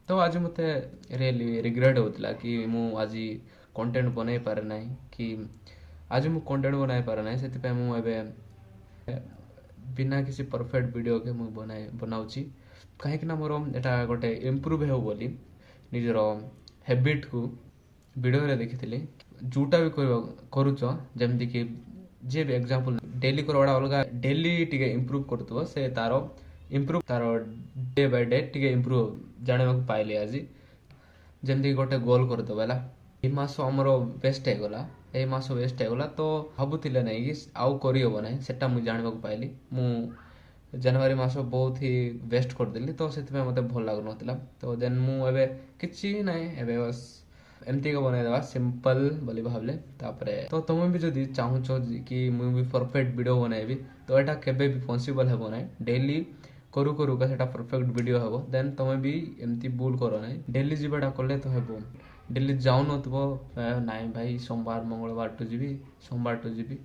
ତ ଆଜି ମୋତେ ରିଏଲି ରିଗ୍ରେଟ୍ ହେଉଥିଲା କି ମୁଁ ଆଜି କଣ୍ଟେଣ୍ଟ ବନେଇ ପାରେ ନାହିଁ, କି ଆଜି ମୁଁ କଣ୍ଟେଣ୍ଟ ବନାଇ ପାରେ ନାହିଁ। ସେଥିପାଇଁ ମୁଁ ଏବେ ବିନା କିଛି ପରଫେକ୍ଟ ଭିଡ଼ିଓକେ ମୁଁ ବନାଉଛି, କାହିଁକିନା ମୋର ଏଇଟା ଗୋଟେ ଇମ୍ପ୍ରୁଭ୍ ହେଉ ବୋଲି ନିଜର ହ୍ୟାବିଟ୍କୁ ଭିଡ଼ିଓରେ ଦେଖିଥିଲି। ଯେଉଁଟା ବି କରିବା କରୁଛ, ଯେମିତିକି ଯିଏ ବି ଏକ୍ଜାମ୍ପଲ୍ ଡେଲି କରିବାଟା ଅଲଗା, ଡେଲି ଟିକେ ଇମ୍ପ୍ରୁଭ୍ କରୁଥିବ, ସେ ତାର ଇମ୍ପ୍ରୁଭ୍ ତାର ଡେ ବାଇ ଡେ ଟିକେ ଇମ୍ପ୍ରୁଭ୍ ଜାଣିବାକୁ ପାଇଲି ଆଜି। ଯେମିତିକି ଗୋଟେ ଗୋଲ୍ କରିଦେବ, ହେଲା ଏଇ ମାସ ଆମର ୱେଷ୍ଟ ହେଇଗଲା, ଏଇ ମାସ ୱେଷ୍ଟ ହେଇଗଲା, ତ ଭାବୁଥିଲେ ନାଇଁ କି ଆଉ କରିହେବ ନାହିଁ। ସେଟା ମୁଁ ଜାଣିବାକୁ ପାଇଲି। ମୁଁ ଜାନୁଆରୀ ମାସ ବହୁତ ହି ୱେଷ୍ଟ କରିଦେଲି, ତ ସେଥିପାଇଁ ମୋତେ ଭଲ ଲାଗୁନଥିଲା। ତ ଦେନ୍ ମୁଁ ଏବେ କିଛି ନାହିଁ, ଏବେ ବାସ୍ ଏମିତିକା ବନେଇଦେବା ସିମ୍ପଲ୍ ବୋଲି ଭାବିଲେ। ତାପରେ ତ ତମେ ବି ଯଦି ଚାହୁଁଛ କି ମୁଁ ବି ପରଫେକ୍ଟ ଭିଡ଼ିଓ ବନେଇବି, ତ ଏଇଟା କେବେ ବି ପସିବଲ୍ ହେବ ନାହିଁ। ଡେଲି କରୁ କରୁକା ସେଟା ପରଫେକ୍ଟ ଭିଡ଼ିଓ ହେବ। ଦେନ୍ ତମେ ବି ଏମିତି ଭୁଲ କର ନାହିଁ। ଡେଲି ଯିବାଟା କଲେ ତ ହେବ, ଡେଲି ଯାଉନଥିବ, ନାଇଁ ଭାଇ, ସୋମବାର ମଙ୍ଗଳବାରଠୁ ଯିବି, ସୋମବାରଠୁ ଯିବି,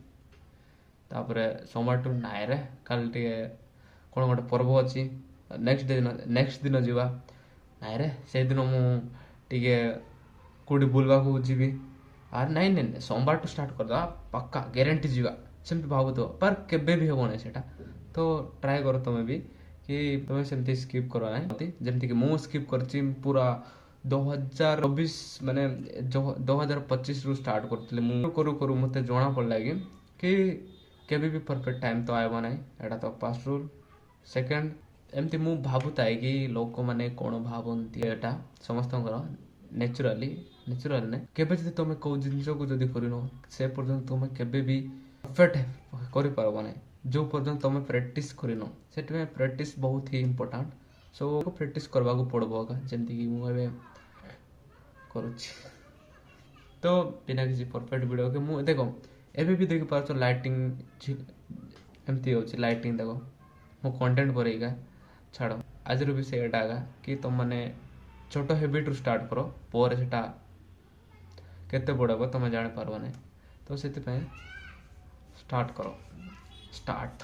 ତାପରେ ସୋମବାରଠୁ ନାଇଁରେ, କାଲି ଟିକେ କ'ଣ ଗୋଟେ ପର୍ବ ଅଛି, ନେକ୍ସଟ ଦିନ, ନେକ୍ସଟ ଦିନ ଯିବା, ନାଇଁରେ, ସେଇଦିନ ମୁଁ ଟିକେ କେଉଁଠି ବୁଲିବାକୁ ଯିବି, ଆରେ ନାଇଁ ନାଇଁ ନାଇଁ, ସୋମବାରଠୁ ଷ୍ଟାର୍ଟ କରିଦେବା, ପକ୍କା ଗ୍ୟାରେଣ୍ଟି ଯିବା, ସେମିତି ଭାବୁଥିବ, पर କେବେ ବି ହେବ ନାହିଁ ସେଇଟା। ତ ଟ୍ରାଏ କର ତମେ ବି କି ତମେ ସେମିତି ସ୍କିପ୍ କର ନାହିଁ, ଯେମିତିକି ମୁଁ ସ୍କିପ୍ କରିଛି ପୁରା 2024, ମାନେ 2025ରୁ ଷ୍ଟାର୍ଟ କରିଥିଲି ମୁଁ। କରୁ କରୁ ମୋତେ ଜଣା ପଡ଼ିଲା କି କେବେ ବି ପରଫେକ୍ଟ ଟାଇମ୍ ତ ଆଇବ ନାହିଁ। ଏଇଟା ତ ଫାର୍ଷ୍ଟ ରୁଲ୍। ସେକେଣ୍ଡ, ଏମିତି ମୁଁ ଭାବୁଥାଏ କି ଲୋକମାନେ କ'ଣ ଭାବନ୍ତି। ଏଇଟା ସମସ୍ତଙ୍କର ନ୍ୟାଚୁରାଲି ନାଇଁ। କେବେ ଯଦି ତମେ କେଉଁ ଜିନିଷକୁ ଯଦି କରିନ, ସେ ପର୍ଯ୍ୟନ୍ତ ତୁମେ କେବେ ବି ପରଫେକ୍ଟ କରିପାରିବ ନାହିଁ, ଯେଉଁ ପର୍ଯ୍ୟନ୍ତ ତମେ ପ୍ରାକ୍ଟିସ୍ କରିନ। ସେଥିପାଇଁ ପ୍ରାକ୍ଟିସ୍ ବହୁତ ହି ଇମ୍ପୋର୍ଟାଣ୍ଟ। ସୋ ପ୍ରାକ୍ଟିସ୍ କରିବାକୁ ପଡ଼ିବ ଏକା, ଯେମିତିକି ମୁଁ ଏବେ କରୁଛି। ତ ବିନା କିଛି ପରଫେକ୍ଟ ଭିଡ଼ିଓ ମୁଁ ଦେଖ, ଏବେ ବି ଦେଖିପାରୁଛ, ଲାଇଟିଂ ଏମିତି ହେଉଛି, ଲାଇଟିଂ ଦେଖ, ମୁଁ କଣ୍ଟେଣ୍ଟ କରେଇକା ଛାଡ଼। ଆଜିର ବି ସେଇଟା ଏକା କି ତୁମମାନେ ଛୋଟ ହ୍ୟାବିଟ୍ରୁ ଷ୍ଟାର୍ଟ କର, ପରେ ସେଟା କେତେ ବଡ଼ ହେବ ତୁମେ ଜାଣିପାରିବ ନାହିଁ। ତ ସେଥିପାଇଁ ଷ୍ଟାର୍ଟ କର, ଷ୍ଟାର୍ଟ।